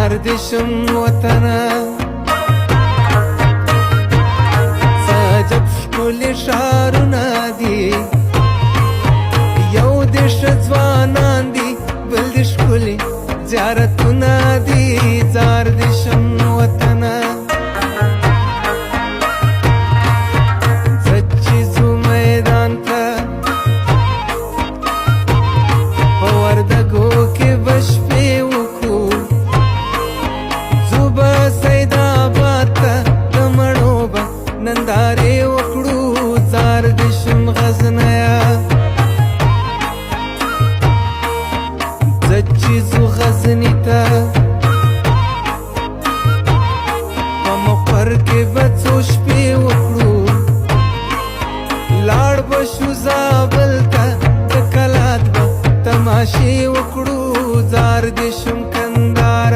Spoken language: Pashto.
ځار دې شم وطنه. څه عجب ښکلي ښارونه دي، یو دې ښه ځوانان دي، بل دې ښکلي زیارتونه دي. ځار دې شم وطنه.